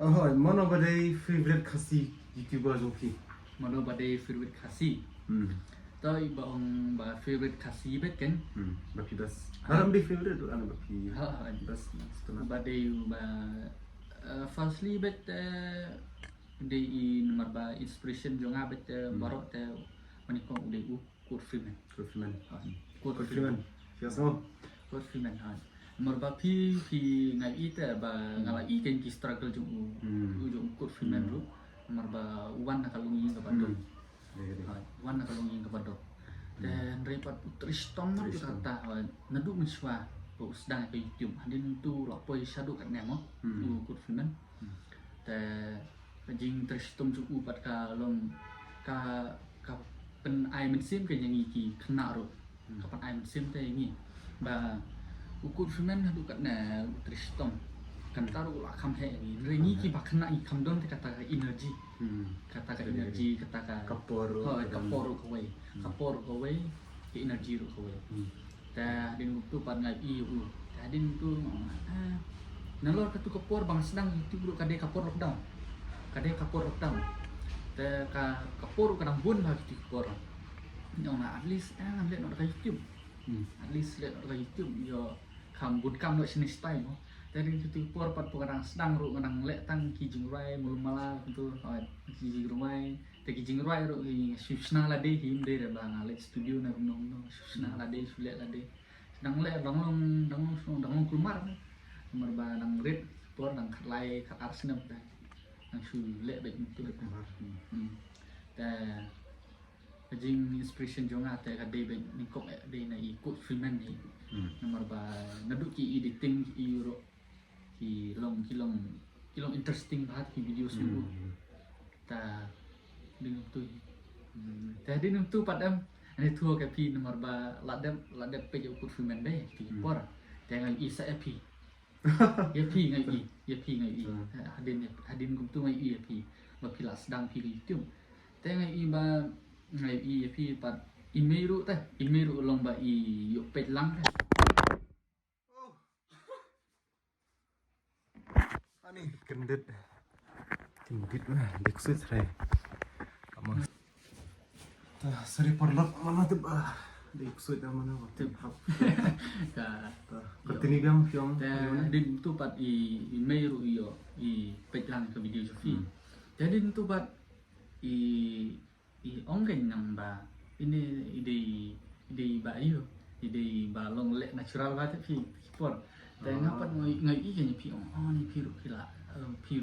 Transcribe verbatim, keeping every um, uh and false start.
Oh, mano ba dei favorite Khasi YouTuber jong phi? Mano ba dei favorite Khasi? Hmm. To i ba ong ba favorite Khasi beit kan. Hmm. Ba phi best. Haram dei favorite ruh, ano ba phi Ha, ha. Best. Ba dei ba uh, firstly beit uh, dei i namar ba inspiration jong nga beit uh, baroh te mani kong u dei u Kurt Freeman. Kurt Freeman. Kurt Kurt Freeman. Yes, no. Kurt Freeman ha. Namar ba phi phi nga i te ba nga la i kan ki struggle jong u. Hmm. U jong u Kurt Freeman ruh. Namar ba u wan na ka longïing kaba duk. Dei, dei. Ha, wan na ka longïing kaba duk. Te hynrei pat u trei shitom mar u kata ha. Naduh mynshuwa ba u sdang ka YouTube hadien tu la poi shaduh katne mo. U Kurt Freeman. Te ka jingtrei shitom jong u pat ka long ka ka pynai mynsiem ka ïa ngi ki khynnah ruh. Ka pynai mynsiem te ïa ngi ba u Kurt Freeman haduh katne u trei shitom. Kata ruh la kham heh ïa ngi. Hynrei ngi kiba khynnah ngi kham don te kata ka energy. Hmm. Kata ka energy, kata ka Ka por ruh, Hooid, ka ka don. Por ruh kawei. Ka por ruh kawei, ka energy ruh kawei. Hmm. Te hadien kumtu pat nga i u. Te hadien kumtu nga ong ah, nalor katu ka por ba nga sdang YouTube ruh ka dei ka por lockdown. Ka dei ka por lockdown. Te ka ka por ruh ka dang bun bha kitu ka por. Nga ong at least ah ngan leh noh da ka YouTube. Hmm. At least leh noh da ka YouTube ïoh kham bun kam noh shane shatai mo. Te hadien kitu ka por pat pun nga dang sdang ruh nga dang leh tang ki jingrwai mulu mala kumtu. Hooid, ki jingrwai. Te ki jingrwai ruh ki shu shna lade, ki ym dei re ba nga leit studio ne kumno kumno, shu shna lade, shu leh lade. Dang leh dang long dang long shu dang long kulmar. Namar ba dang rit por dang khatlai khatar snem te dang shu leh beit kumtu. Hmm. Te ka jing inspiration jong nga te ka dei beit nyngkong eh dei na i Kurt Freeman hi. Hmm. Namar ba naduh ki editing ki i ruh ki long ki long ki long interesting bha ki video shu. Hmm. Ta ding tu. Hmm. Ta ding tu pat em. Ani tu ka phi namar ba la dep la dep peit u Kurt Freeman dei ki por. Te nga i sa ïa phi. Ïa phi nga i, ïa phi nga i. Hmm. Hadien hadien kumtu nga i ïa phi. Ba phi la sdang phi ka YouTube. Te nga i ba nga i ïa phi pat i mei ruh te. I mei ruh long ba i ïoh peit lang te. Ani kyndit. Kyndit ma dei ksuid srai. Ama. Ah, sorry paralok, mano tip ah dei ksuid mano tip hap. Ka Continue biang phi ong. Te hadien tu pat i i mei ruh ïoh i peit lang ka video jong phi. Te hadien tu pat i i ong ka nang ba ini i dei i dei ba ïoh i dei ba long leh natural ba te phi ki por. Te nga pat ngai ngai i ka ni phi ong oh ni phi ruh phi la eh, phi